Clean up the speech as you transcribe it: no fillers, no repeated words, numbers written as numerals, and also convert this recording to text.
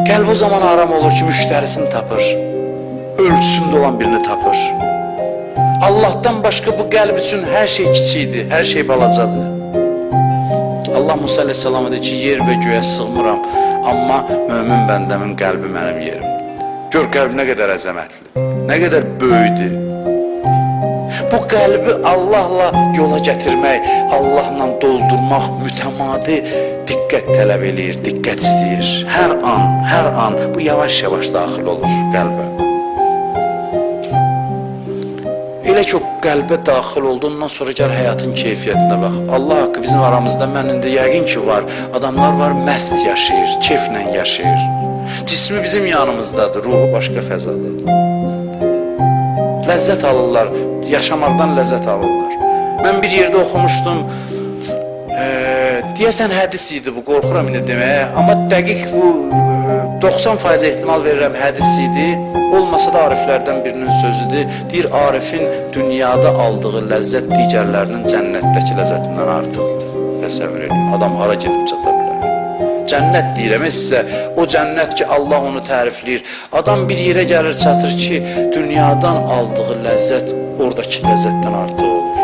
Qəlb o zaman aram olur ki, müştərisini tapır. Ölçüsündə olan birini tapır. Allahdan başqa bu qəlb üçün hər şey kiçikdir, hər şey balacadır. Allah Musa əleyhissalama deyir ki, yer və göyə sığmıram, amma mömin bəndəmin qəlbi mənim yerimdir. Gör qəlb nə qədər əzəmətlidir, nə qədər böyükdür. Bu qəlbi Allahla yola gətirmək, Allahla doldurmaq mütəmadi diqqət tələb eləyir, diqqət istəyir. Hər an, hər an bu yavaş-yavaş daxil olur qəlbə. Elə ki o qəlbə daxil oldu, ondan sonra gəl həyatın keyfiyyətinə bax. Allah haqqı bizim aramızda mən indi yəqin ki var, adamlar var məst yaşayır, keyflə yaşayır. Cismi bizim yanımızdadır, ruhu başqa fəzadadır. Ləzzət alırlar, yaşamaqdan ləzzət alırlar. Mən bir yerdə oxumuşdum, deyəsən hədis idi bu, qorxuram indi deməyə, amma dəqiq bu 90% ehtimal verirəm hədis idi. Olmasa da ariflərdən birinin sözüdür. Deyir, arifin dünyada aldığı ləzzət digərlərinin cənnətdəki ləzzətindən artıqdır. Təsəvvür edin, adam hara gedib çata bilər. Cənnət deyirəm sizə, o cənnət ki Allah onu tərifləyir. Adam bir yerə gəlir çatır ki, dünyadan aldığı ləzzət oradakı ləzzətdən artıq olur.